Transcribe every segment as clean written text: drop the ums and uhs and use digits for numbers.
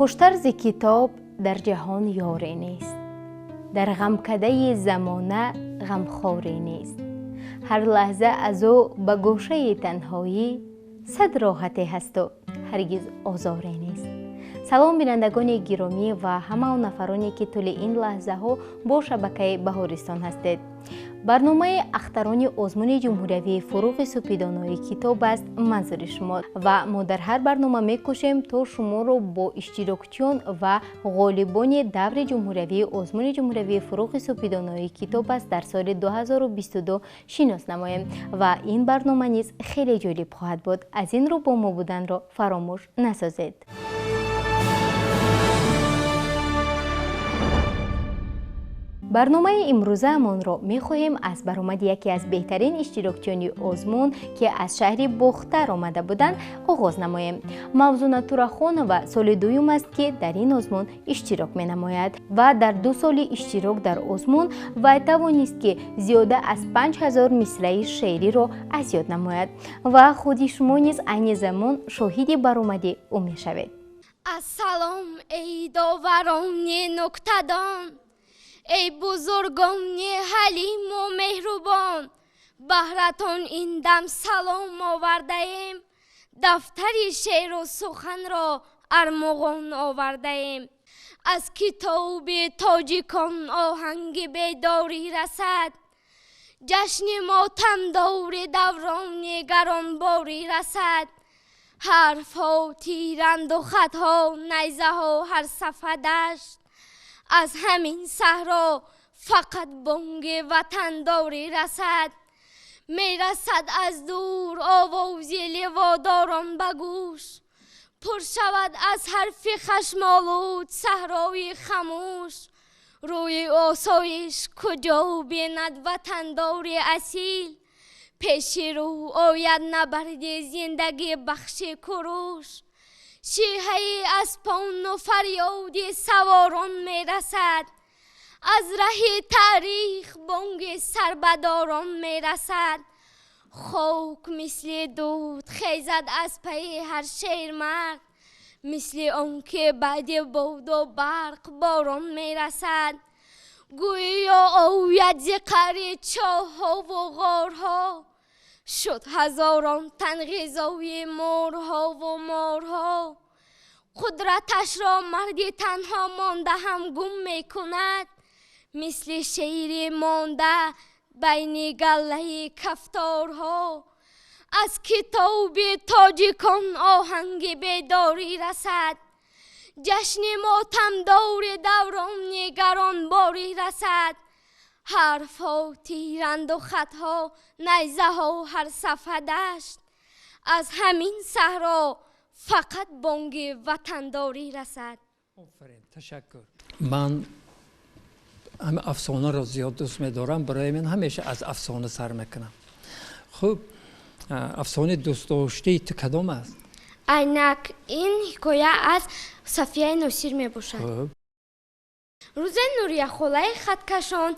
Хуштар зи китоб дар ҷаҳон ёре нест, дар ғамкадаи замона ғамхоре нест. Ҳар лаҳза аз ӯ ба гӯшаи танҳоӣ сад роҳате ҳасту ҳаргиз озоре нест. Салом, бинандагони гиромӣ ва ҳама он нафароне, ки тӯли ин лаҳзаҳо бо шабакаи Баҳористон ҳастед. Барномаи ахтарони озмуни ҷумҳуриявии «Фурӯғи субҳи донои китоб» аст манзури шумо, ва мо дар ҳар барнома мекӯшем, то шуморо бо иштирокчиён ва ғолибони даври ҷумҳуриявии озмуни ҷумҳуриявии «Фурӯғи субҳи донои китоб» аст дар соли 2022 шинос намоем. Ва ин барнома низ хеле ҷолиб хоҳад буд. Аз ин рӯ бо мо буданро фаромӯш насозед. Барномаи имрӯзаамонро мехоҳем аз баромади яке аз беҳтарин иштирокчиёни озмун, ки аз шаҳри Бохтар омада буданд, оғоз намоем. Мавзуна Турахонова соли дуюм аст, ки дар ин озмун иштирок менамояд, ва дар 2 соли иштирок дар озмун вай тавонист, ки зиёда аз 5000 мисраи шеъриро аз ёд намояд, ва худи шумо низ айни замон шоҳиди баромади ӯ мешавед. Ассалом, эй доварони нуктадон, эй бузургони ҳалиму меҳрубон! Баҳратон ин дам салом овардаем, дафтари шеъру суханро армуғон овардаем. Аз китоби тоҷикон оҳанги бедорӣ расад, ҷашни мотамдори даврони гаронборӣ расад. Ҳарфҳо тиранду хатҳо, найзаҳо ҳар сафа дашт, аз ҳамин саҳро фақат бонги ватандорӣ расад. Мерасад аз дур овози ливодорон ба гӯш, пур шавад аз ҳарфи хашмолуд саҳрои хамӯш. Рӯи осоиш куҷо бинад ватандори асил? Пеши рӯ ояд набарди зиндагӣ бахши Куруш. Шиҳаи аспону фарёди саворон мерасад, аз раҳи таърих бонги сарбадорон мерасад. Хок мисли дуд хезад аз пайи ҳар шермард, мисли он ки баъди боду барқ борон мерасад. Гӯё ояд зи қаъри чоҳҳову ғорҳо, шуд ҳазорон тан ғизои мурҳову морҳо. Қудраташро марди танҳо монда ҳам гум мекунад, мисли шери монда байни галлаи кафторҳо. Аз китоби тоҷикон оҳанги бедорӣ расад, ҷашни мотамдори даврони гаронборӣ расад. Ҳарфҳо тиранду хатҳо, найзаҳо ҳар сафа дашт, аз ҳамин саҳро фақат бонги ватандорӣ расад. Офарин, ташаккур. Ман ҳама афсонаро зиёд дӯст медорам, барои ман ҳамеша аз афсона сар мекунам. Хуб, афсонаи дӯстдоштаи ту кадом аст? Айнак. Ин ҳикоя аз Сафияи Носир мебошад. Хуб. Рӯзе Нурияхолаи хаткашон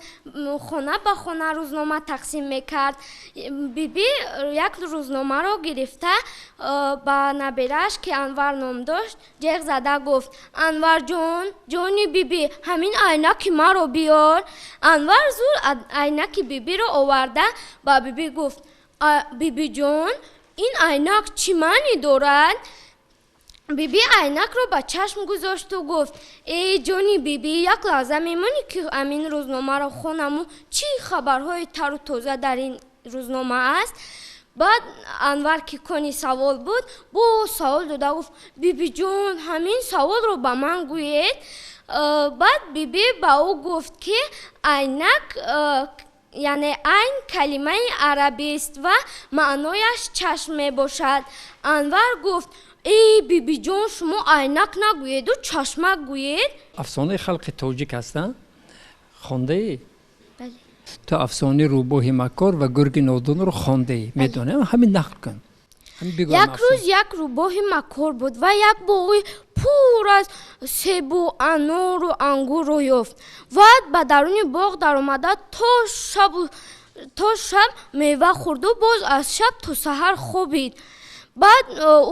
хона ба хона рӯзнома тақсим мекард. Бибӣ як рӯзномаро гирифта, ба наберааш, ки Анвар ном дошт, ҷеғ зада гуфт: «Анварҷон, ҷони бибӣ, ҳамин айнаки маро биёр». Анвар зуд айнаки бибиро оварда, ба бибӣ гуфт: «Бибиҷон, ин айнак чӣ маънӣ дорад?» Бибӣ айнакро ба чашм гузошту гуфт: «Эй ҷони бибӣ, як лаҳза мемонӣ, ки ҳамин рӯзномаро хонаму чӣ хабарҳои тару тоза дар ин рӯзнома аст?» Баъд Анвар, ки кони савол буд, боз савол дода гуфт: «Бибиҷон, ҳамин саволро ба ман гӯед». Баъд бибӣ ба ӯ гуфт, ки айнак, яъне айн калимаи арабист ва маънояш чашм мебошад. Анвар гуфт: «Эй бибиҷон, шумо айнак нагӯеду чашмак гӯед». Афсонаи халқи тоҷик ҳастанд, хондаӣ? Бале. Ту афсонаи рӯбоҳи макор ва гурги нодонро хондаӣ, медонӣ? Ҳамин нақл кун. Як рӯз як рӯбоҳи макор буд ва як боғи пур аз себу анору ангурро ёфт ва ба даруни боғ даромада, то шаб мева хӯрду боз аз шаб то саҳар хобид. Баъд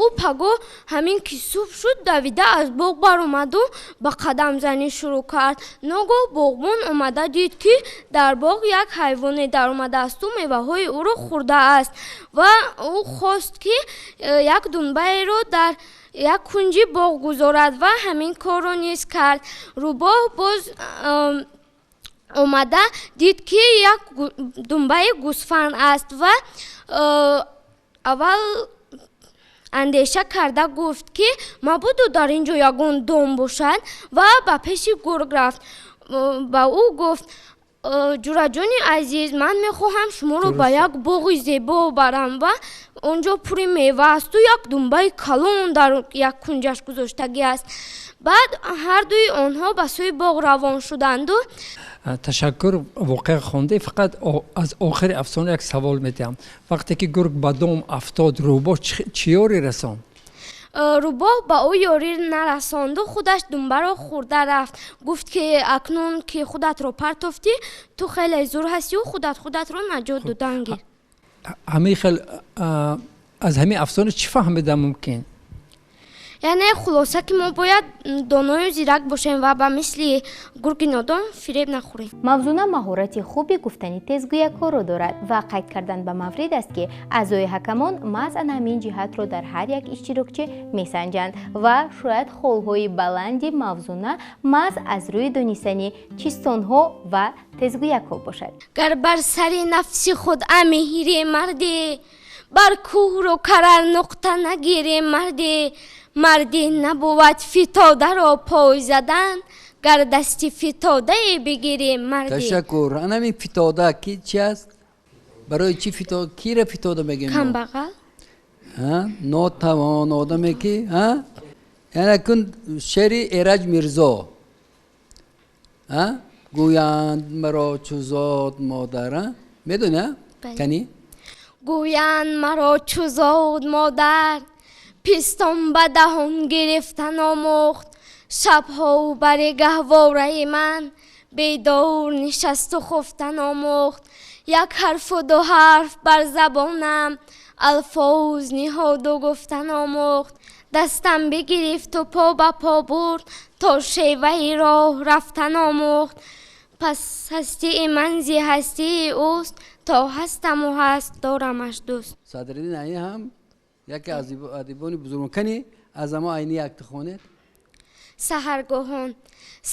ӯ пагоҳ ҳамин ки субҳ шуд, давида аз боғ баромаду ба қадамзанӣ шурӯъ кард. Ногоҳ боғбон омада дид, ки дар боғ як ҳайвоне даромадаасту меваҳои ӯро хӯрдааст ва ӯ хост, ки як дунбаеро дар як кунҷи боғ гузорад ва ҳамин корро низ кард. Рӯбоҳ боз омада дид, ки як дунбаи гӯсфанд аст ва аввал андеша карда гуфт, ки мабодо дар ин ҷо ягон дом бошад, ва ба пеши гург рафт. Ба ӯ гуфт: «Ҷураҷони азиз, ман мехоҳам шуморо ба як боғи зебо барам ва он ҷо пури мева асту як дунбаи калон дар як кунҷаш гузоштагӣ аст». Баъд ҳардуи онҳо ба сӯи боғ равон шуданду Ташаккур, воқеа хонде. Фақат аз охири афсона як савол медиҳам: вақте ки гург ба дом афтод, рӯбоҳ чӣ ёрӣ расонд? Рӯбоҳ ба ӯ ёрӣ нарасонду худаш думбаро хӯрда рафт. Гуфт, ки акнун ки худатро партофтӣ, ту хеле зур ҳастию худат худатро наҷот додан гир. Ҳамин хел аз ҳамин афсона чӣ фаҳмида мумкин? Яъне хулоса, ки мо бояд доною зирак бошем ва ба мисли гурги нодон фиреб нахӯрем. Мавзуна маҳорати хуби гуфтани тезгӯякҳоро дорад ва қайд кардан ба маврид аст, ки аъзои ҳакамон маҳз ана ҳамин ҷиҳатро дар ҳар як иштирокчӣ месанҷанд ва шояд холҳои баланди Мавзуна маҳз аз рӯи донистани чистонҳо ва тезгӯякҳо бошад. Гар бар сари нафси худ амири мардӣ, бар кӯҳру карар нуқта нагирӣ мардӣ, мардӣ набувад фитодаро пой задан, гар дасти фитодае бигирӣ мардӣ. Ташаккур. Анамин фитода ки чи аст? Барои чи фито, кира фитода мегӯем? Камбағал. Нотавон одаме ки. Яъне кун шеъри Эраҷ Мирзо: «Гӯянд маро чу зод модар». Медони, кани? Гӯянд маро чу зод модар, пистон ба даҳон гирифтан омӯхт. Шабҳо бари гаҳвораи ман бедор нишасту хуфтан омӯхт. Як ҳарфу ду ҳарф бар забонам алфоз ниҳоду гуфтан омӯхт. Дастам бигирифту по ба по бурд, то шеваи роҳ рафтан омӯхт. Пас ҳастии ман зи ҳастии ӯст, то ҳастаму ҳаст дорамаш дӯст. Садриддин Айнӣ ҳам яке аз адибони бузургон. Кани, аз амо Айнӣ якта хонед. Саҳаргоҳон,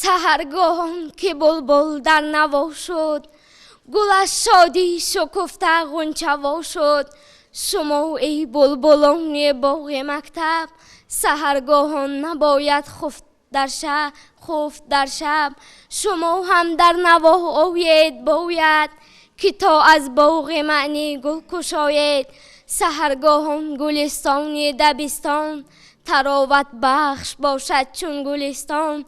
саҳаргоҳон ки булбул дар наво шуд, гул аз шодӣ шукуфта ғунчаво шуд, шумо эй булбулони боғи мактаб, саҳаргоҳон набояд хуфт дар шаб, хуфт дар шаб. Шумо ҳам дар наво оед бояд, ки то аз боғи маънӣ гул кушоед. Саҳаргоҳон гулистони дабистон тароват бахш бошад чун гулистон.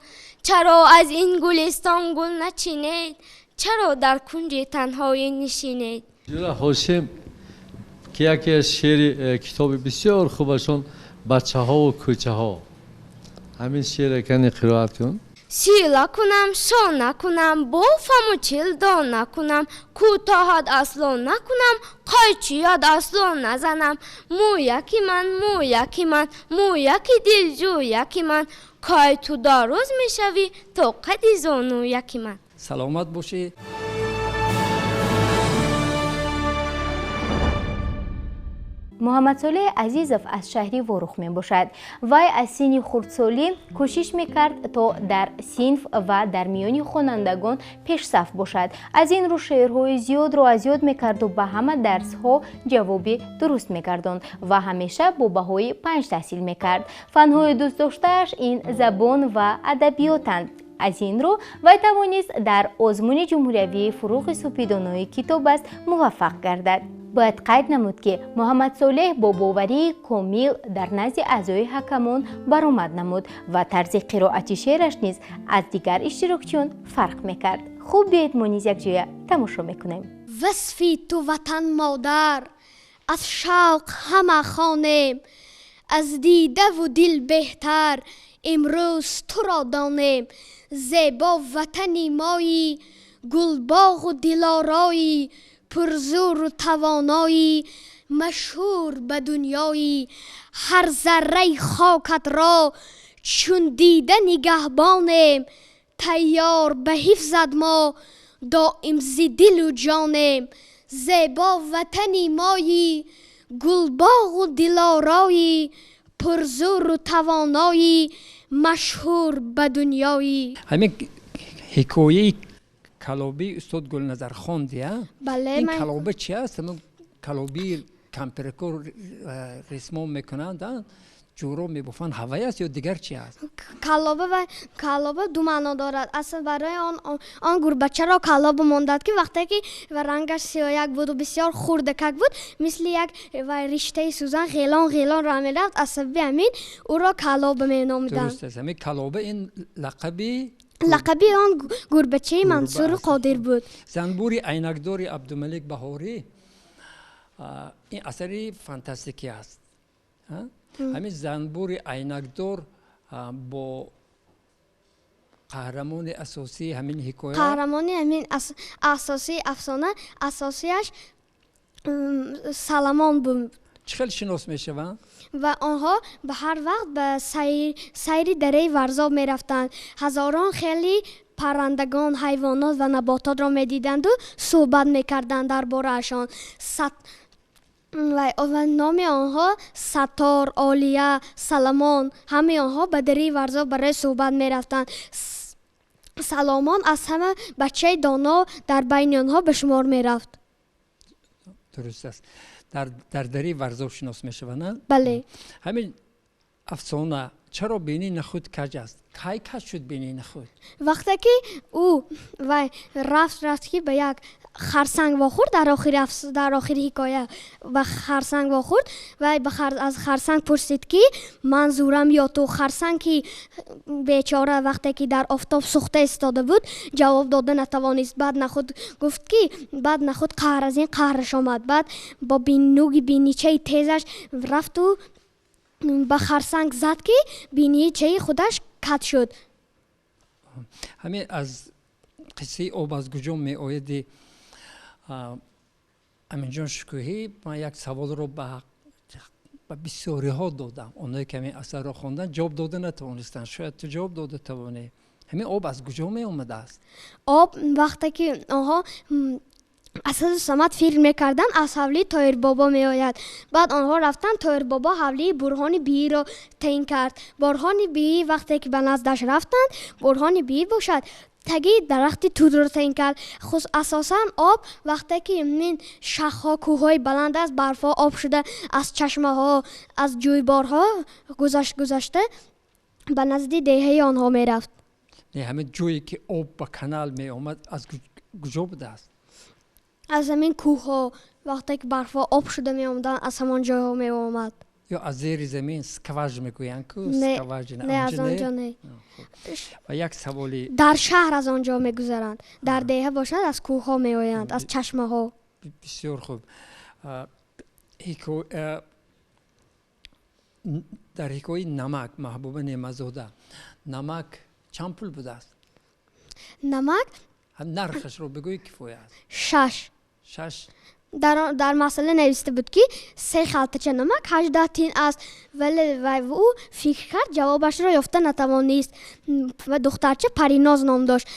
Чаро аз ин гулистон гул начинед? Чаро дар кунҷи танҳоӣ нишинед? Ҷура Ҳошим, ки яке аз шеъри китоби бисёр хубашон «Бачаҳову кӯчаҳо», ҳамин шеъре кани қироат кун. Сила кунам, шона кунам, бофаму чил дона кунам, кӯтоҳат асло накунам, қайчият асло назанам. Мӯяки ман, мӯяки ман, мӯяки дилҷӯяки ман, кай ту дароз мешавӣ то қади зонӯяки ман. Саломат бошӣ. Муҳаммадсолеҳ Азизов аз шаҳри Ворух мебошад. Вай аз синни хурдсолӣ кӯшиш мекард, то дар синф ва дар миёни хонандагон пешсаф бошад. Аз ин рӯ шеърҳои зиёдро аз ёд мекарду ба ҳама дарсҳо ҷавоби дуруст мегардонд ва ҳамеша бо баҳои 5 таҳсил мекард. Фанҳои дӯстдоштааш ин забон ва адабиётанд. Аз ин рӯ вай тавонист дар озмуни ҷумҳуриявии «Фуруғи супидонои китоб аст» муваффақ гардад. Бояд қайд намуд, ки Муҳаммадсолеҳ бо боварии комил дар назди аъзои ҳакамон баромад намуд ва тарзи қироати шеъраш низ аз дигар иштирокчиён фарқ мекард. Хуб, биёед, мо низ якҷоя тамошо мекунем. Васфи ту, ватан модар, аз шавқ ҳама хонем, аз дидаву дил беҳтар имрӯз туро донем. Зебо ватани моӣ, гулбоғу дилороӣ, пурзуру тавоноӣ. машҳур ба дунёӣ. Ҳар зарраи хокат ро чун дида нигаҳбонем, тайёр ба ҳифзат мо доим зи дилу ҷонем. Зебо ватани моӣ, гулбоғу дилороӣ, пурзӯру тавоноӣ, машҳур ба дунёӣ. Ҳамин ҳикояи калобии устод Гулназар хонди, а? Бале. Ин калоба чи аст? Ҳамин калобии кампирако ресмон мекунанд, ҷӯро мебофанд, ҳавай аст ё дигар чи аст? Калоба ва калоба ду маъно дорад. Асл барои он гурбачаро калоба мондад, ки вақте ки ва рангаш сиёяк буду бисёр хурдакак буд, мисли як ва риштаи сӯзан ғелон ғелон роҳ мерафт. Аз сабаби ҳамин ӯро калоба меномиданд. Дуруст аст. Ҳамин калоба ин лақаби лақаби он гурбачаи Мансуру Қодир буд. Занбури айнакдори Абдумалик Баҳорӣ, ин асари фантастикӣ аст. Ҳамин занбури айнакдор бо қаҳрамони асосии ҳамин ҳикоя? Қаҳрамони ҳамин асосии афсона асосияш Саламон буд. Чӣ хел шинос мешаванд? Ва онҳо ба ҳар вақт ба сайри дараи Варзоб мерафтанд. Ҳазорон хели паррандагон, ҳайвонот ва набототро медиданду суҳбат мекарданд дар бораашон. Ва номи онҳо Саттор, Олия, Саламон. Ҳамаи онҳо ба дараи Варзоб барои суҳбат мерафтанд. Саломон аз ҳама бачаи доно дар байни онҳо ба шумор мерафт. Дуруст аст. Дар дараи Варзоб шинос мешаванд, на? Бале. Ҳамин афсона чаро бинии нахуд каҷ аст? Кай каҷ шуд бинии нахуд? Вақте ки ӯ вай рафт, ки ба як харсанг вохӯрд, дар охири ҳикоя ба харсанг вохӯрд. Вай аз харсанг пурсид, ки ман зурам ё ту? Харсанг, ки бечора вақте ки дар офтоб сӯхта истода буд, ҷавоб дода натавонист. Баъд нахуд гуфт, ки баъд нахуд қаҳр аз ин қаҳраш омад. Баъд бо нуги биничаи тезаш рафту ба харсанг зад, ки биничаи худаш кат шуд. Ҳамин аз қиссаи об аз куҷо меояди Аминҷон Шукӯҳӣ, ман як саволро ба бисёриҳо додам. Онҳое ки ҳамин асарро хонданд, ҷавоб дода натавонистанд. Шояд ту ҷавоб дода тавонӣ. Ҳамин об аз куҷо меомадааст? Об вақте ки онҳо Асаду Самад фикр мекарданд, аз ҳавлии Тоирбобо меояд. Баъд онҳо рафтанд, Тоирбобо ҳавлии Бурҳони Бииро таъин кард. Бурҳони Бии вақте ки ба наздаш рафтанд, Бурҳони Бии бошад, таги дарахти тудро таъин кард. Асосан об вақте ки ин шахҳо, кӯҳҳои баланд аст, барфҳо об шуда, аз чашмаҳо, аз ҷӯйборҳо гузашта ба назди деҳаи онҳо мерафт. Не, ҳамин ҷое ки об ба канал меомад, аз куҷо будааст? Аз ҳамин кӯҳҳо, вақте ки барфҳо об шуда меомаданд, аз ҳамон ҷойҳо меомад. Ё аз зери замин скваж мегӯянд ку? Не, скважина. Не, аз он ҷо не. Ва як саволи Дар шаҳр аз он ҷо мегузаранд, дар деҳа бошад, аз кӯҳҳо меоянд, аз чашмаҳо. Бисёр хуб. Дар ҳикояи Намак Маҳбуба Неъматзода намак чанд пул будааст? Намак нархашро бигӯй, кифоя аст. Шаш. Шаш. Дар масъала нависта буд, ки се халтача намак 18 тин аст, вале вай ӯ фикр кард, ҷавобашро ёфта натавонист. Ва духтарча Париноз ном дошт.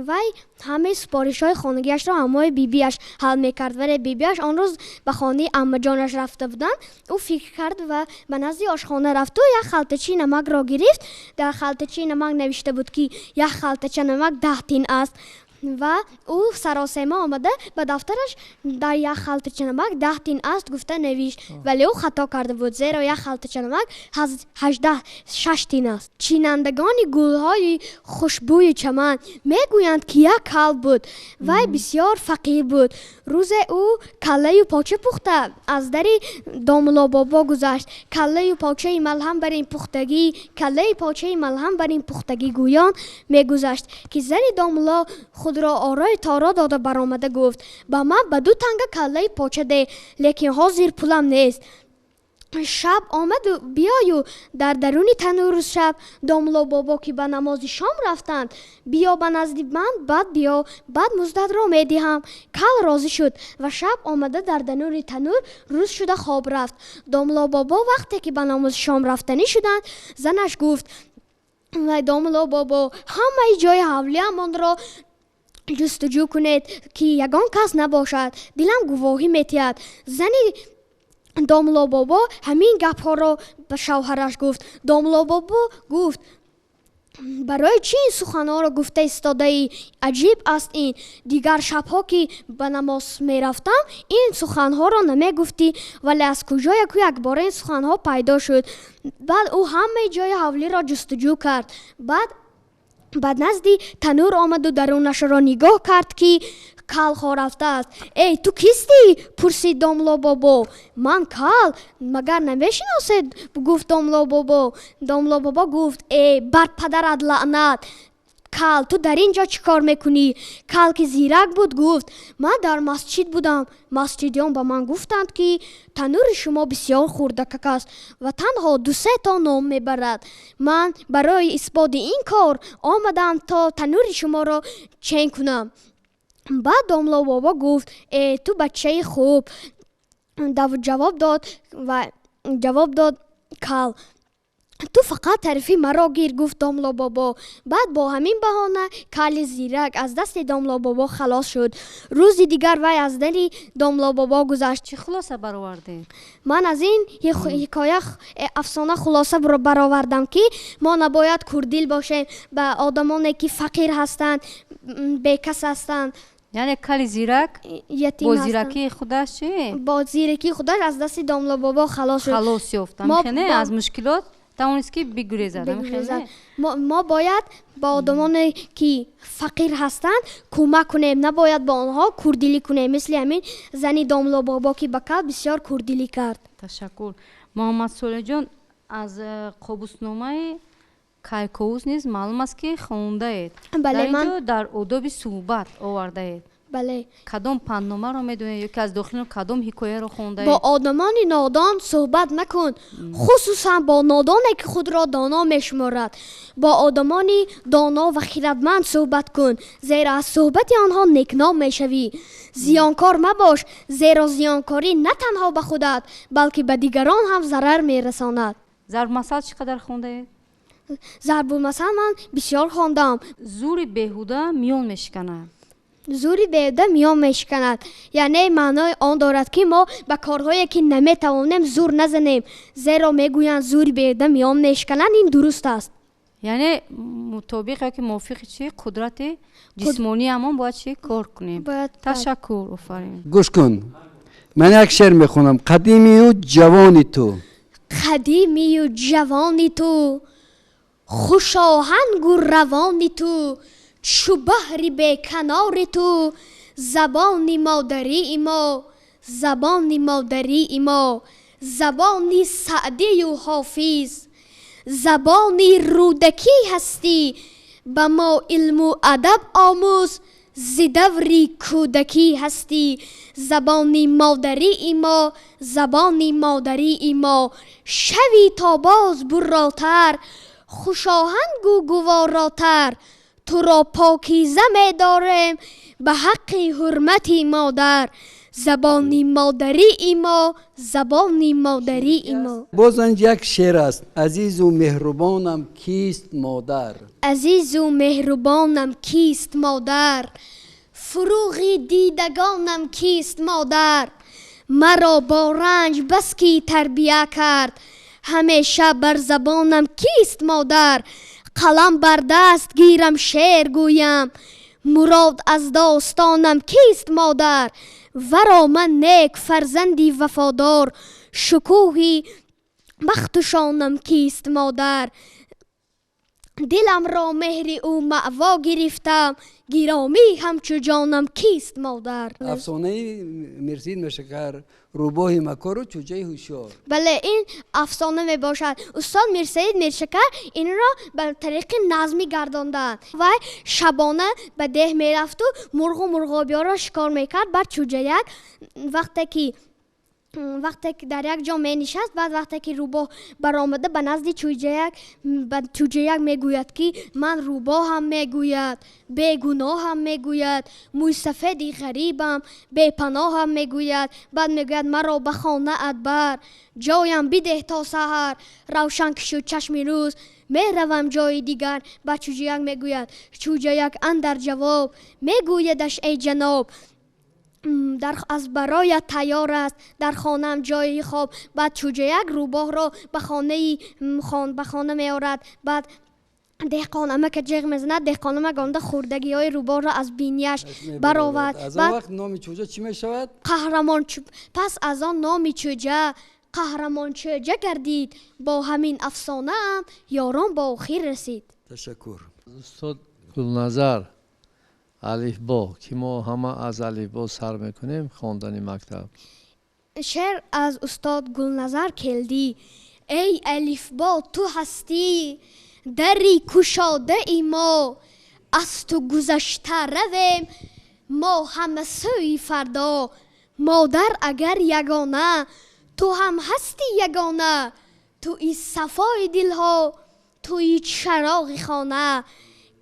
Вай ҳамаи супоришҳои хонагиашро ҳамои бибиаш ҳал мекард, вале бибиаш он рӯз ба хонаи аммаҷонаш рафта буданд. Ӯ фикр кард ва ба назди ошхона рафту як халтачаи намакро гирифт. Дар халтачаи намак навишта буд, ки як халтача намак 10 тин аст. Ва ӯ саросема омада ба дафтараш дар як халтача намак 10 тин аст гуфта навишт, вале ӯ хато карда буд, зеро як халтача намак ҳаждаҳ шаш тин аст. Чинандагони гулҳои хушбӯи чаман мегӯянд, ки як кал буд. Вай бисёр фақир буд. Рӯзе ӯ каллаю поча пухта аз дари домулобобо гузашт. Каллаю почаи малҳам бар ин пухтагӣ, каллаи почаи малҳам бар ин пухтагӣ гӯён мегузашт, ки зани домуло худро орои торо дода баромада гуфт: ба ман ба ду танга каллаи поча деҳ, лекин ҳозир пулам нест. Шаб омаду биёю дар даруни танур шаб домло бобо ки ба намози шом рафтанд, биё ба назди ман, баъд биё, баъд муздатро медиҳам. Кал розӣ шуд ва шаб омада дар даруни танур рӯз шуда хоб рафт. Домло бобо вақте ки ба намози шом рафтанӣ шуданд, занаш гуфт: вай домло бобо, ҳамаи ҷои ҳавлиамонро ҷустуҷӯ кунед, ки ягон кас набошад, дилам гувоҳӣ метиҳад. Зани домло бобо ҳамин гапҳоро ба шавҳараш гуфт. Домло бобо гуфт: барои чӣ ин суханҳоро гуфта истодаӣ? Аҷиб аст ин. Дигар шабҳо ки ба намоз мерафтам, ин суханҳоро намегуфтӣ, вале аз куҷо яку якбора ин суханҳо пайдо шуд? Баъд ӯ ҳамаи ҷои ҳавлиро ҷустуҷӯ кард. Баъд ба назди танур омаду дарунашро нигоҳ кард, ки кал хо рафтааст. Эй, ту кистӣ? Пурсид домло бобо. Ман кал, магар намешиносед? Гуфт домло бобо. Домло бобо гуфт: э, бар падарат лаънат, кал, ту дар ин ҷо чӣ кор мекунӣ? Кал ки зирак буд, гуфт: ман дар масҷид будам. Масҷидиён ба ман гуфтанд, ки танури шумо бисёр хурдакак аст ва танҳо ду-се то нон мебарад. Ман барои исботи ин кор омадам, то танури шуморо чен кунам. Баъд домло бобо гуфт: э, ту бачаи хуб. Ҷавоб дод ва ҷавоб дод кал. Ту фақат тарафи маро гир, гуфт домло бобо. Баъд бо ҳамин баҳона кали зирак аз дасти домло бобо халос шуд. Рӯзи дигар вай аз дари домло бобо гузашт. Чӣ хулоса баровардед? Ман аз ин ҳикоя, афсона хулоса баровардам, ки мо набояд курдил бошем ба одамоне ки фақир ҳастанд, бекас ҳастанд. Яъне кали зирак ятим бо ҳастанд. Зиракии худаш чӣ? Бо зиракии худаш аз дасти домло бобо халос шуд. Халос ёфт. Мо Ҳамхене аз мушкилот тавонист, ки бигурезад. Бигурезад. Ҳамхене? Мо бояд ба одамоне ки фақир ҳастанд кӯмак кунем, набояд ба онҳо курдилӣ кунем, мисли ҳамин зани домло бобо, ки ба кал бисёр курдилӣ кард. Ташаккур. Муҳаммад Солеҳҷон, аз қобусномаи Кайковус низ маълум аст, ки хондаед. Бале, дар ин ман ҷо дар одоби суҳбат овардаед. Бале. Кадом пандномаро медонед ё ки аз дохили кадом ҳикояро хондаед? Бо одамони нодон суҳбат макун, хусусан бо нодоне ки худро доно мешуморад. Бо одамони доно ва хирадманд суҳбат кун, зеро аз суҳбати онҳо некном мешавӣ. Зиёнкор мабош, зеро зиёнкорӣ на танҳо ба худат, балки ба дигарон ҳам зарар мерасонад. Зарбмасал чӣ қадар хондаед? Зарбулмасал ман бисёр хондам. Зури беҳуда миён мешиканад. Зури беҳуда миён мешиканад, яъне маънои он дорад, ки мо ба корҳое ки наметавонем зур назанем, зеро мегӯянд зури беҳуда миён мешиканад, ин дуруст аст. Яъне мутобиқ ёки мувофиқи чӣ қудрати ҷисмониамон бояд чӣ кор кунем. Бояд. Ташаккур, офарин. Гӯш кун, ман як шеър мехонам. Қадимию ҷавони ту. Қадимию ҷавони ту, хушоҳангу равони ту, чу баҳри беканори ту, забони модарии мо, забони модарии мо, забони Саъдию Ҳофиз, забони Рӯдакӣ ҳастӣ, ба мо илму адаб омӯз, зи даври кӯдакӣ ҳастӣ, забони модарии мо, забони модарии мо, шави то боз бурротар, хушоҳангу гуворотар, туро покиза медорем ба ҳаққи ҳурмати модар, забони модарии мо, забони модарии мо. Боз анҷ як шеър аст. Азизу меҳрубонам кист модар. Азизу меҳрубонам кист модар, фурӯғи дидагонам кист модар, маро бо ранҷ бас ки тарбия кард, ҳамеша бар забонам кист модар, қалам бар даст гирам шеър гӯям, мурод аз достонам кист модар, варо ман нек фарзанди вафодор, шукӯҳи бахту шонам кист модар, диламро меҳри ӯ маъво гирифтам, гиромӣ ҳамчу ҷонам кист модар. Афсонаи Мирсаид Миршакар, рӯбоҳи макору чӯҷаи ҳушёр. Бале, ин афсона мебошад. Устод Мирсаид Миршакар инро ба тариқи назмӣ гардонданд. Вай шабона ба деҳ мерафту мурғу мурғобиёро шикор мекард. Баъд чӯҷаяк вақте ки Вақте ки дар як ҷо менишаст, баъд вақте ки рӯбоҳ баромада ба назди чӯҷаяк, ба чӯҷаяк мегӯяд, ки ман рӯбоҳам, мегӯяд, бегуноҳам, мегӯяд, мӯйсафеди ғарибам, бепаноҳам, мегӯяд. Баъд мегӯяд: маро ба хонаат бар, ҷоям бидеҳ то саҳар, равшан ки шуд чашми рӯз, меравам ҷои дигар. Ба чӯҷаяк мегӯяд. Чӯҷаяк андар ҷавоб мегӯядаш: эй ҷаноб, аз бароят тайёр аст дар хонаам ҷои хоб. Баъд чӯҷаяк рӯбоҳро ба хона меорад. Баъд деҳқонамака ҷеғ мезанад, деҳқонамак омада хӯрдагиҳои рӯбоҳро аз бинияш баровард. Аз он вақт номи чӯҷа чӣ мешавад? Қаҳрамон. Пас аз он номи чӯҷа қаҳрамон чӯҷа гардид. Бо ҳамин афсонаам ёрон ба охир расид. Ташаккур. Устод Гулназар, алифбо, ки мо ҳама аз алифбо сар мекунем хондани мактаб. Шеър аз устод Гулназар Келдӣ. Эй алифбо, ту ҳастӣ дари кушодаи мо, аз ту гузашта равем мо ҳама сӯи фардо. Модар агар ягона, ту ҳам ҳастӣ ягона, туи сафои дилҳо, туи чароғи хона.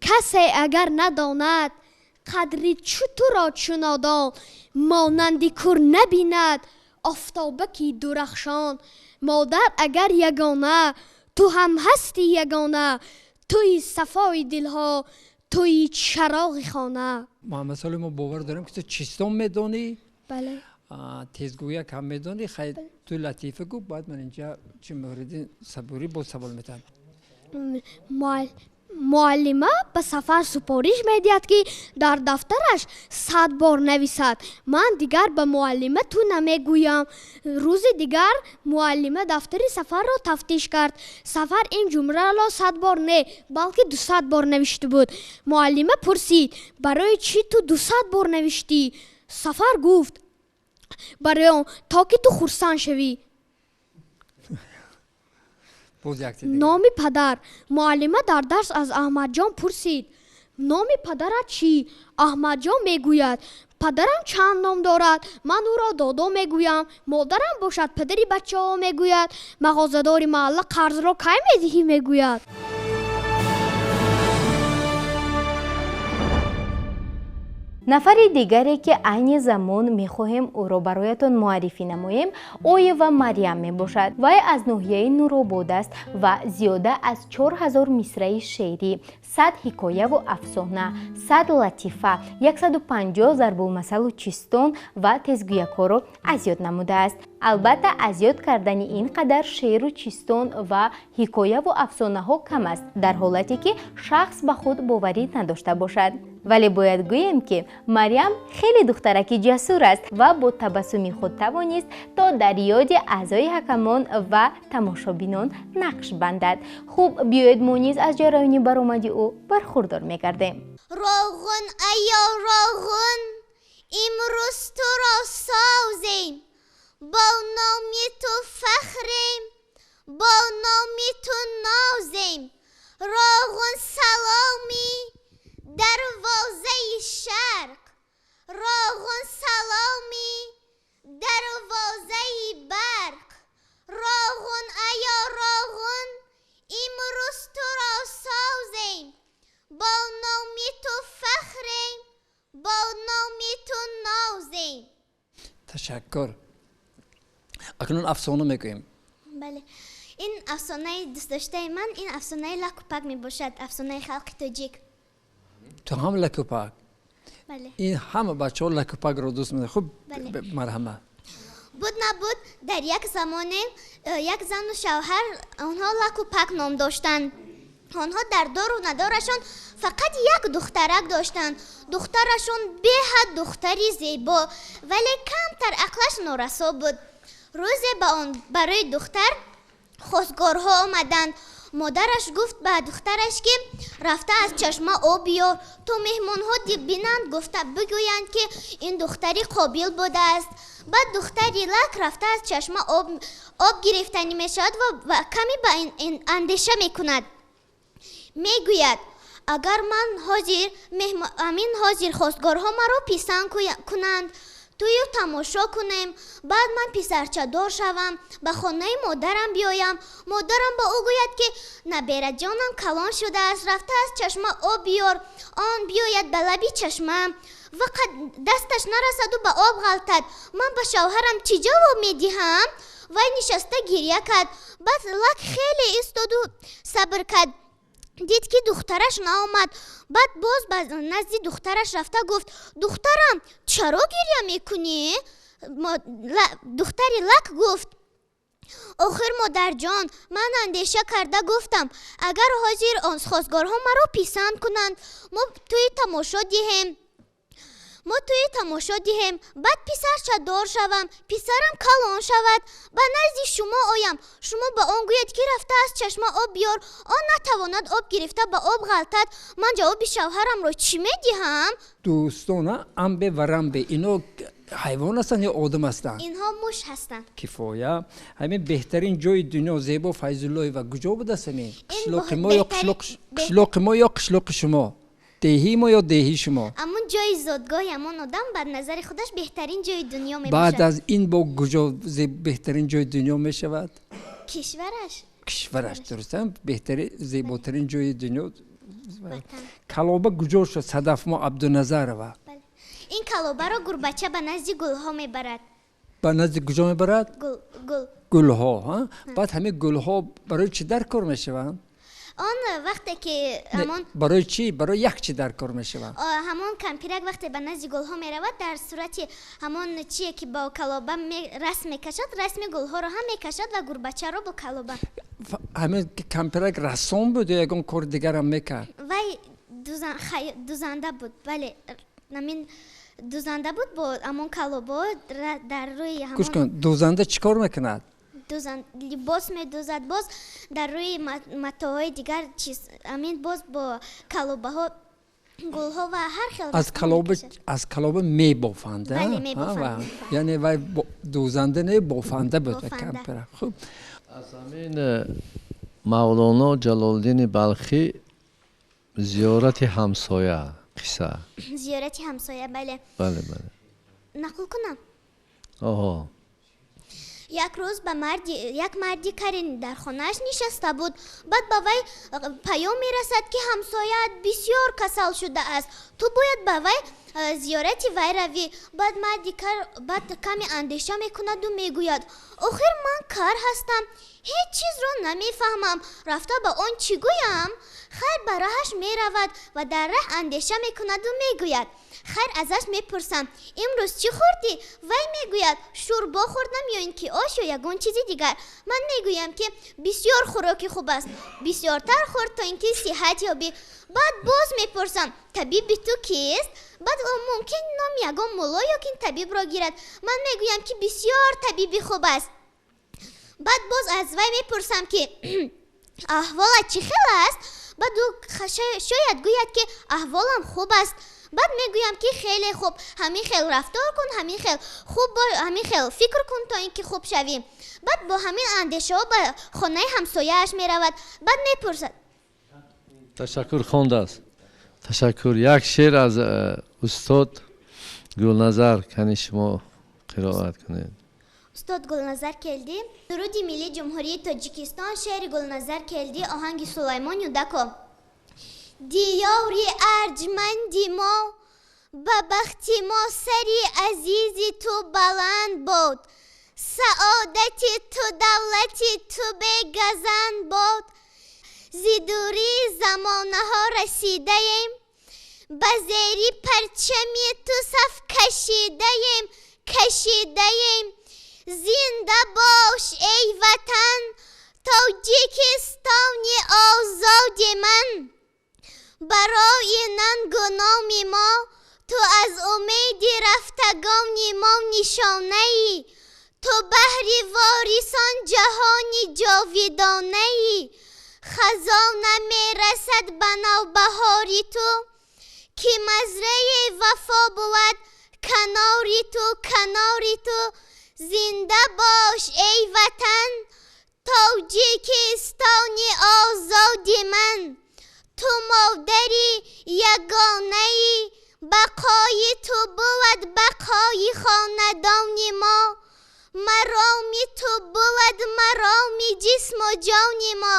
Касе агар надонад қадри чу туро чунодон, монанди кур набинад офтобаки дурахшон. Модар агар ягона, ту ҳам ҳастӣ ягона, туи сафои дилҳо, туи чароғи хона. Муҳаммад Солеҳ, мо бовар дорем, ки ту чистон медонӣ. Бале. Тезгӯяк ҳам медонӣ. Хайр, ту латифа гӯ, баъд ман инҷа чи Муҳриддин Сабурӣ боз савол метиҳам. Муаллима ба Сафар супориш медиҳад, ки дар дафтараш 100 бор нависад: ман дигар ба муаллима ту намегӯям. Рӯзи дигар муаллима дафтари Сафарро тафтиш кард. Сафар ин ҷумларо 100 бор не, балки 200 бор навишта буд. Муаллима пурсид: барои чӣ ту 200 бор навиштӣ? Сафар гуфт: барои он то ки ту хурсанд шавӣ. Номи падар. Муаллима дар дарс аз Аҳмадҷон пурсид: номи падарат чӣ? Аҳмадҷон мегӯяд: падарам чанд ном дорад, ман ӯро додо мегӯям, модарам бошад падари бачаҳо мегӯяд. Мағозадори маҳалла қарзро кай медиҳӣ мегӯяд. Нафари дигаре, ки айни замон мехоҳем ӯро бароятон муаррифӣ намоем, Оева Марьям мебошад. Вай аз ноҳияи Нуробод аст ва зиёда аз 4000 мисраи шеърӣ, 100 ҳикояву афсона, 100 латифа, 150 зарбулмасалу чистон ва тезгӯякҳоро аз ёд намудааст. Албатта, аз ёд кардани ин қадар шеъру чистон ва ҳикояву афсонаҳо кам аст, дар ҳолате ки шахс ба худ боварӣ надошта бошад. Вале бояд гӯем, ки Марьям хеле духтараки ҷасур аст ва бо табассуми худ тавонист, то дар ёди аъзои ҳакамон ва тамошобинон нақш бандад. Хуб, биёед мо низ аз ҷараёни баромади ӯ бархурдор мегардем. Роғун аё роғун, имрӯз туро созем, бо номи ту фахрем, бо номи ту нозем. Роғун саломи дарвозаи шарқ, роғун саломи дарвозаи барқ. Роғун аё роғун, имрӯз туро созем, бо номи ту фахрем, бо номи ту нозем. Ташаккур. Акнун афсона мегӯем. Бале, ин афсонаи дӯстдоштаи ман, ин афсонаи Лакупак мебошад, афсонаи халқи тоҷик. Ту ҳам Лакупак? Бале. Ин ҳама бачаҳо Лакупакро дӯст медоранд. Хуб, Бале. Марҳамат. Буд набуд, дар як замоне як зану шавҳар, онҳо Лакупак ном доштанд. Онҳо дар дору надорашон фақат як духтарак доштанд. Духтарашон беҳад духтари зебо, вале камтар ақлаш норасо буд. Рӯзе ба он барои духтар хостгорҳо омаданд. Модараш гуфт ба духтараш, ки рафта аз чашма об биёр, то меҳмонҳо бинанд, гуфта бигӯянд, ки ин духтари қобил будааст. Баъд духтари Лак рафта аз чашма об гирифтанӣ мешавад ва каме ба ин андеша мекунад. Мегӯяд: агар ман ҳозир амин ҳозир хостгорҳо маро писанд кунанд, Тӯю тамошо кунем, баъд ман писарчадор шавам, ба хонаи модарам биёям. Модарам ба ӯ гӯяд, ки набераҷонам калон шудааст, рафта аз чашма об биёр. Он биёяд ба лаби чашма ва дасташ нарасаду ба об ғалтад. Ман ба шавҳарам чӣ ҷавоб медиҳам? Вай нишаста гиря кард. Баъд Лак хеле истоду сабр кард, дид, ки духтараш наомад. Баъд боз ба назди духтараш рафта гуфт: «Духтарам, чаро гиря мекунӣ?» Духтари Лак гуфт: «Охир, модарҷон, ман андеша карда гуфтам, агар ҳозир он хостгорҳо маро писанд кунанд, мо тӯи тамошо диҳем, баъд писарчадор шавам, писарам калон шавад, ба назди шумо оям, шумо ба он гӯед, ки рафта аз чашма об биёр, он натавонад об гирифта ба об ғалтад, ман ҷавоби шавҳарамро чӣ медиҳам?» Дӯстона, Амбе ва Рамбе, ино ҳайвон ҳастанд ё одам ҳастанд? Инҳо муш ҳастанд. Кифоя. Ҳамин беҳтарин ҷои дунё, Зебо Файзуллоева, куҷо будааст ҳамин? Қишлоқи мо ё қишлоқи мо ё қишлоқи шумо, деҳии мо ё деҳии шумо? Ҳамун ҷои зодгоҳи ҳамон одам бар назари худаш беҳтарин ҷои дунё мебошад. Баъд аз ин бо куҷо беҳтарин ҷои дунё мешавад? Кишвараш. Кишвараш, дуруст. Беҳтарин, зеботарин ҷои дунё. Калоба куҷо шуд, Садафмо Абдуназарова? Ин калобаро гурбача ба назди гулҳо мебарад. Ба назди куҷо мебарад? Гул. Гулҳо. Баъд ҳамин гулҳо барои чӣ дар кор мешаванд? Он вақте ки ҳамон Барои чӣ, барои як чӣ дар кор мешаванд? Ҳамон кампирак вақте ба назди гулҳо меравад, дар сурати ҳамон чие ки бо калоба расм мекашад, расми гулҳоро ҳам мекашад ва гурбачаро бо калоба. Ҳамин кампирак рассом буд ё ягон кори дигарам мекард? Вай дузанда буд, бале, ҳамин дузанда буд. Бо ҳамон калобаҳо дар рӯи Гӯш кун, дузанда чӣ кор мекунад? Либос медӯзад, боз дар рӯи матоъҳои дигар чиз, ҳамин боз бо калобаҳо гулҳо ва ҳар хел аз калоба, аз калоба мебофанд. Яъне вай дӯзанда не, бофанда буд кампира. Хуб. Аз ҳамин Мавлоно Ҷалолиддини Балхӣ, «Зиёрати ҳамсоя», қисса. «Зиёрати ҳамсоя», бале. Бале. Нақл кунам? Оҳо. Як рӯз ба марди як марди карин дар хонааш нишаста буд. Баъд ба вай паём мерасад, ки ҳамсояат бисёр касал шудааст, ту бояд ба вай зиёрати вай равӣ. Баъд марди кар баъд каме андеша мекунаду мегӯяд: «Охир ман кар ҳастам, ҳеҷ чизро намефаҳмам, рафта ба он чӣ гӯям?» Хайр, ба роҳаш меравад ва дар раҳ андеша мекунаду мегӯяд: «Хайр, азаш мепурсам, имрӯз чӣ хӯрдӣ?» Вай мегӯяд: «Шӯрбо хӯрдам ё ин ки ош ё ягон чизи дигар». Ман мегӯям, ки бисёр хӯроки хуб аст, бисёртар хӯр, то ин ки сиҳат ёбӣ. Баъд боз мепурсам: «Табиби ту кист?» Баъд ӯ мумкин номи ягон мулло ё кин табибро гирад. Ман мегӯям, ки бисёр табиби хуб аст. Баъд боз аз вай мепурсам, ки аҳволат чӣ хел аст? Баъд ӯ шояд гӯяд, ки аҳволам хуб аст. Баъд мегӯям, ки хеле хуб, ҳамин хел рафтор кун, ҳамин хел хуб, ҳамин хел фикр кун, то ин ки хуб шавӣ. Баъд бо ҳамин андешаҳо ба хонаи ҳамсояаш меравад, баъд мепурсад. Ташаккур, хондааст, ташаккур. Як шеър аз устод Гулназар, кани шумо қироат кунед. Устод Гулназар Келдӣ. Суруди миллии Ҷумҳурии Тоҷикистон, шеъри Гулназар Келдӣ, оҳанги Сулаймон Юдаков. Диёри арҷманди мо, ба бахти мо сари азизи ту баланд бод, саодати ту, давлати ту бегазанд бод. Зи дурии замонаҳо расидаем, ба зери парчами ту саф кашидаем, кашидаем. Зинда бош, эй Ватан, Тоҷикистони озоди ман. Барои нангу номи мо ту аз умеди рафтагони мо нишонаӣ, ту баҳри ворисон ҷаҳони ҷовидонаӣ. Хазон намерасад ба навбаҳори ту, ки мазраи вафо бувад канори ту, канори ту. Зинда бош, эй Ватан, Тоҷикистони озоди ман. Ту модари ягонаи бақо. Бақои ту буд бақои хонадони мо, мароми ту буд мароми ҷисму ҷони мо.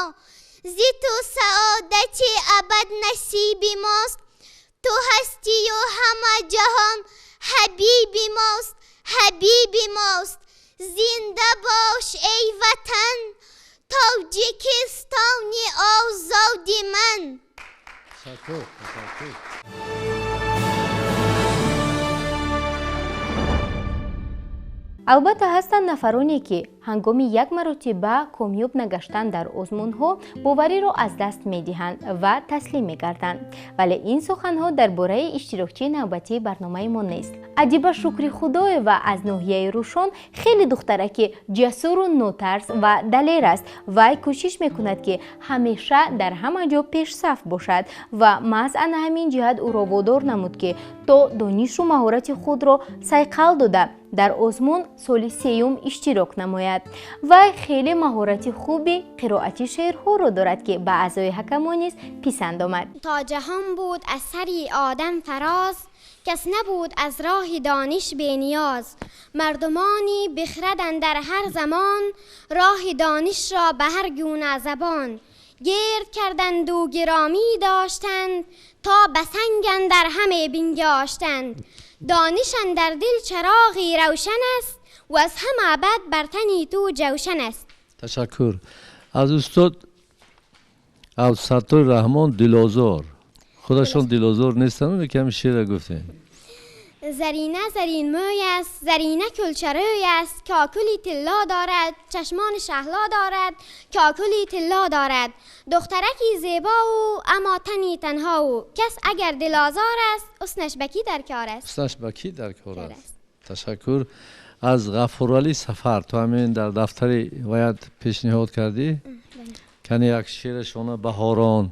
Зи ту саодати абад насиби мост, ту ҳастию ҳама ҷаҳон ҳабиби мост, ҳабиби мост. Зинда бош эй ватан, Тоҷикистони озоди ман. Ташаккур, ташаккур. Албатта ҳастанд нафароне, ки ҳангоми як маротиба комёб нагаштан дар озмунҳо бовариро аз даст медиҳанд ва таслим мегарданд. Вале ин суханҳо дар бораи иштирокчии навбатии барномаи мо нест. Адиба Шукрихудоева аз ноҳияи Рӯшон хеле духтараки ҷасуру нотарс ва далер аст. Вай кӯшиш мекунад, ки ҳамеша дар ҳама ҷо пешсаф бошад ва маҳз ана ҳамин ҷиҳат ӯро водор намуд, ки то донишу маҳорати худро сайқал дода дар озмун соли сеюм иштирок намояд. Вай хеле маҳорати хуби қироати шеърҳоро дорад, ки ба аъзои ҳакамон низ писанд омад. То ҷаҳон буд аз сари одам фароз, кас набуд аз роҳи дониш бениёз. Мардумони бихраданд дар ҳар замон, роҳи донишро ба ҳар гуна забон. Гирд карданду гиромӣ доштанд, то ба санг андар ҳаме бингаштанд. Дониш андар дил чароғи равшан аст ва аз ҳама бад бар тани ту ҷавшан аст. Ташаккур. Аз устод Абдусаттор Раҳмон Дилозор. Худашон дилозор нестанд, лекин ҳамин шеъра гуфтем. Зарина зарин мӯй аст, зарина кулчарӯй аст, кокули тилло дорад, чашмони шаҳло дорад, кокули тилло дорад. Духтараки зебоу, аммо тани танҳоу. Кас агар дилозор аст, ҳуснаш ба кӣ дар кор аст? Ҳуснаш ба кӣ дар кор аст? Ташаккур. Аз Ғафуралӣ Сафар, ту ҳамин дар дафтари бояд пешниҳод кардӣ? Кани як шеърашона Баҳорон.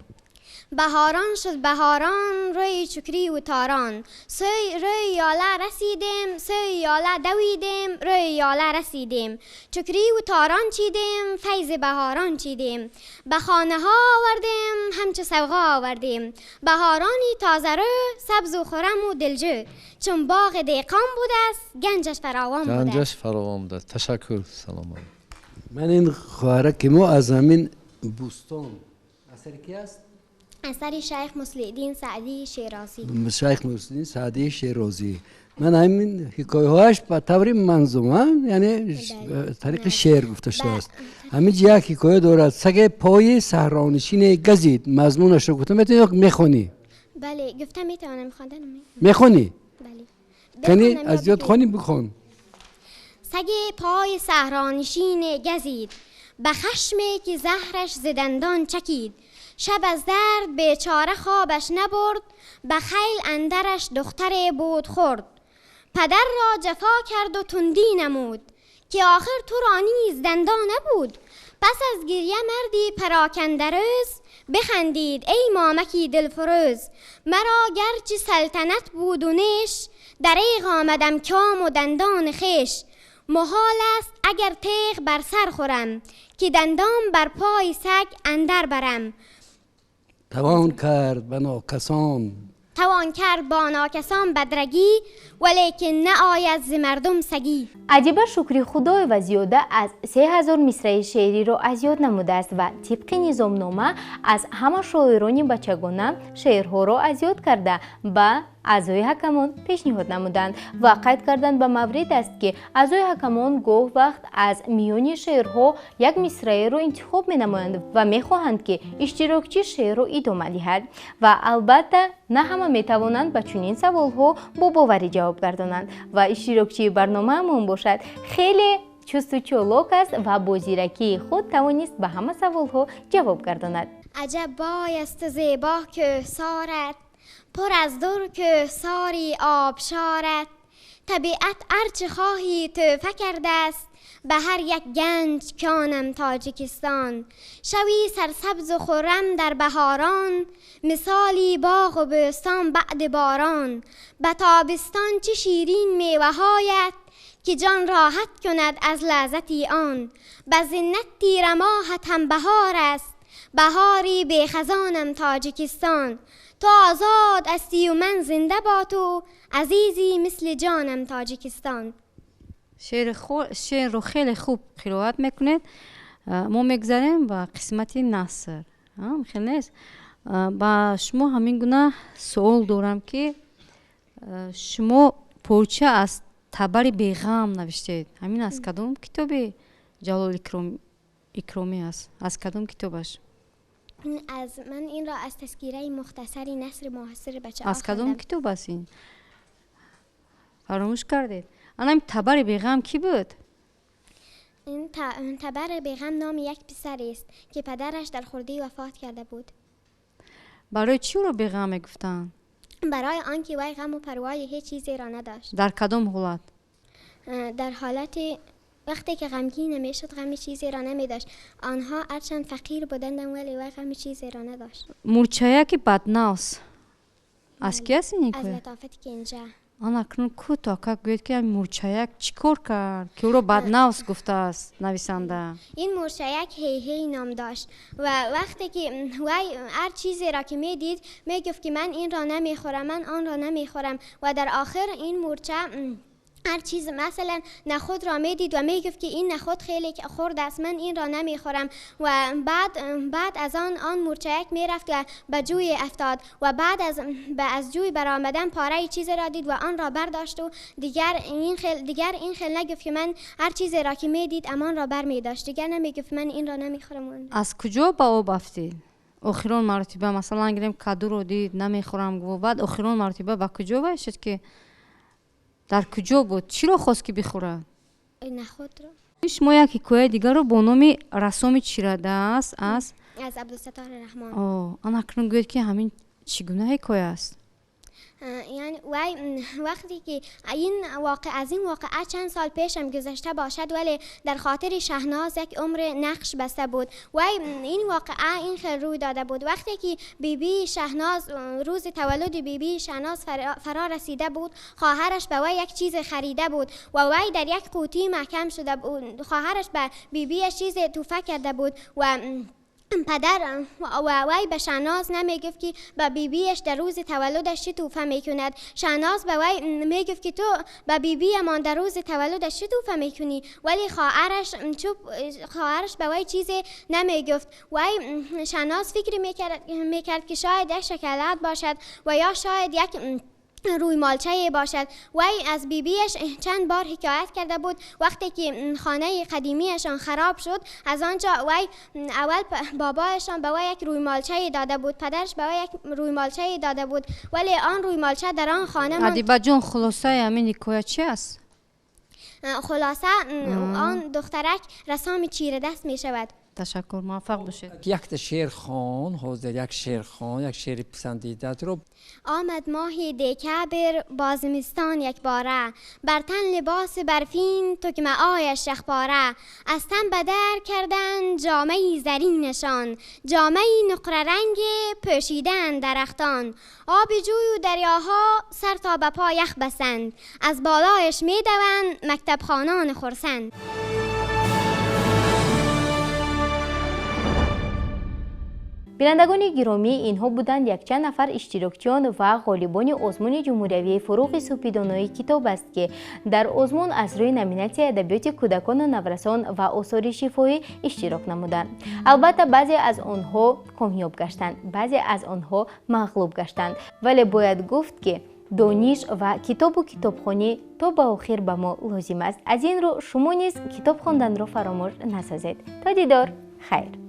Баҳорон шуд баҳорон, рӯи чукриву торон. Сӯи рӯи ёла расидем, сӯи ёла давидем, рӯи ёла расидем. Чукриву торон чидем, файзи баҳорон чидем. Ба хонаҳо овардем, ҳамчу савғо овардем. Баҳорони тозарӯ, сабзу хураму дилҷӯ. Чун боғи деҳқон будааст, ганҷаш фаровон будааст. Ганҷаш фаровон будааст. Ташаккур, салом. Ман ин хоҳараки мо аз ҳамин бӯстон асари ки аст? Асари Шайх Муслиҳиддин Саъдии Шерозӣ. Шайх Муслиҳиддин Саъдии Шерозӣ. Ман ҳамин ҳикояҳояш ба таври манзума, яъне тариқи шеър гуфта шудааст. Ҳамин ҷо як ҳикоя дорад. Саге пои саҳронишине газид. Мазмунашро гуфта метавонӣ ё мехонӣ? Бале, гуфта метавонам, хондан мехонӣ? Бале. Кани аз ёд хонӣ, бихон. Саге пои саҳронишине газид, ба хашме ки заҳраш зи дандон чакид. Шаб аз дард бечора хобаш набурд, ба хайл андараш духтаре буд хурд. Падарро ҷафо карду тундӣ намуд, ки охир туро низ дандо набуд. Пас аз гирья марди парокандарӯз бихандид эй момаки дилфурӯз. Маро гарчи салтанат буду неш, дареғ омадам кому дандони хеш. Муҳол аст агар теғ бар сар хӯрам, ки дандон бар пои саг андар барам. Тавон кард ба нокасон, тавон кард бо нокасон бадрагӣ, валекин наояд зи мардум сагӣ. Адиба Шукрихудоева зиёда аз 3000 мисраи шеъриро аз ёд намудааст ва тибқи низомнома аз ҳама шоирони бачагона шеърҳоро аз ёд карда ба аъзои ҳакамон пешниҳод намуданд ва қайд карданд ба маврид аст, ки аъзои ҳакамон гоҳ вақт аз миёни шеърҳо як мисраеро интихоб менамоянд ва мехоҳанд, ки иштирокчӣ шеърро идома диҳад. Ва албатта на ҳама метавонанд ба чунин саволҳо бо боварӣ ҷавоб гардонанд ва иштирокчии барномаамон бошад хеле чусту чолок аст ва бо зиракии худ тавонист ба ҳама саволҳо ҷавоб гардонад. Аҷаб боясту зебо кӯҳсорат, пур аз дур кӯҳсори обшорат. Табиат ҳарчи хоҳӣ тӯҳфа кардааст, ба ҳар як ганҷ кёнам Тоҷикистон. Шавӣ сарсабзу хуррам дар баҳорон, мисоли боғу бӯстон баъди борон. Ба тобистон чӣ ширин меваҳоят, ки ҷон роҳат кунад аз лаззати он. Ба зиннат тирамоҳат ҳам баҳор аст, баҳори бехазонам Тоҷикистон. تو آزاد هستی و من زنده با تو، عزیزی مثل جانم تاجیکستان. شعر رو خیلی خوب قرائت میکنید. ما میگذریم به قسمت نثر. خیلی نیست. با شما همین گونه سوال دارم که شما پارچه از تبر بیغم نوشتید. همین از کدام کتاب جلال اکرامی است؟ از کدام کتابش؟ از من این را از تذکیره مختصری نثر معاصر بچه. از کدام کتاب است این؟ فراموش کردید. آنم تبر بیغم کی بود؟ این تبر بیغم نام یک پسر است که پدرش در خردی وفات کرده بود. برای چی رو بیغم میگفتند؟ برای آنکه وی غم و پروای هیچ چیزی را نداشت. در کدام حالت؟ در حالت وقتی که غمگین نمیشد غم چیزی را نمیداشت. آنها هرچند فقیر بودند ولی وی غم چیزی را نداشت. مورچه که بدناس از کی است این؟ از لطافت کنجه. آن اکنون کوتاه که گوید که مورچه‌یک چیکار کرد که او را بدناس گفته است نویسنده؟ این مورچه‌یک هی هی نام داشت و وقتی که وی هر چیزی را که میدید میگفت که من این را نمیخورم، من آن را نمیخورم و در آخر این مورچه هر چیز مثلا نخود را میدید و میگفت که این نخود خیلی خرد است، من این را نمیخورم و بعد از آن مورچه‌یک میرفت و به جوی افتاد و بعد از جوی برآمدن پاره چیز را دید و آن را برداشت و دیگر این خیل نگفت که من هر چیز را که میدید امان را بر میداشت، دیگر نمیگفت من این را نمیخورم. از کجا به آب افتید؟ آخرین مرتبه مثلا گریم کدو رو دید نمیخورم گفت، بعد آخرین مرتبه به کجا باشد که در کجا بود؟ چی رو خواست که بخوره؟ نخود رو. شما یک حکایه دیگر رو با نام رسام چیرده است از عبدالستار رحمان. آن اکنون گوید که همین چگونه حکایه است؟ یعنی وقتی که این واقع از این واقعه چند سال پیشم گذشته باشد ولی در خاطر شهناز یک عمر نقش بسته بود و این واقعه این خیلی روی داده بود. وقتی که بیبی شهناز روز تولد بیبی شهناز فرا رسیده بود، خواهرش به وی یک چیز خریده بود و وی در یک قوطی محکم شده بود. خواهرش به بیبیش چیز توفه کرده بود و پدر و وی به شهناز نمیگفت که به بیبیش در روز تولدش چه توفه میکند. شهناز به وی میگفت که تو به بیبی مان در روز تولدش چه توفه میکنی، ولی خواهرش به وی چیزی نمیگفت. وی شهناز فکر میکرد که شاید یک شکلات باشد و یا شاید یک روی مالچه باشد. وی از بیبیش چند بار حکایت کرده بود. وقتی که خانه قدیمیشان خراب شد از آنجا وی اول بابایشان به وی یک روی مالچه داده بود، پدرش به وی یک روی مالچه داده بود، ولی آن روی مالچه در آن خانه ماند. ادیبه جان خلاصه همین حکایت چی است؟ خلاصه آن دخترک رسام چیره دست می شود. تشکر، موفق باشید. یک شعر خوان، حاضر یک شعر خوان، یک شعر پسندیده رو. آمد ماهی دکبر با زمستان یک باره، بر تن لباس برفین تکمه آیش یخپاره، از تن بدر کردن جامه زرینشان، جامه نقره رنگ پوشیدن درختان، آب جوی و دریاها سر تا به پا یخ بسند، از بالایش میدوند مکتب خوانان خرسند. Бинандагони гиромӣ, инҳо буданд якчанд нафар иштирокчиён ва ғолибони озмуни ҷумҳуриявии фурӯғи супидонои китоб аст, ки дар озмун аз рӯи номинатсияи адабиёти кӯдакону наврасон ва осори шифоҳӣ иштирок намуданд. Албатта, баъзе аз онҳо комёб гаштанд, баъзе аз онҳо мағлуб гаштанд, вале бояд гуфт, ки дониш ва китобу китобхонӣ то ба охир ба мо лозим аст. Аз ин рӯ шумо низ китоб хонданро фаромӯш насозед. То дидор, хайр.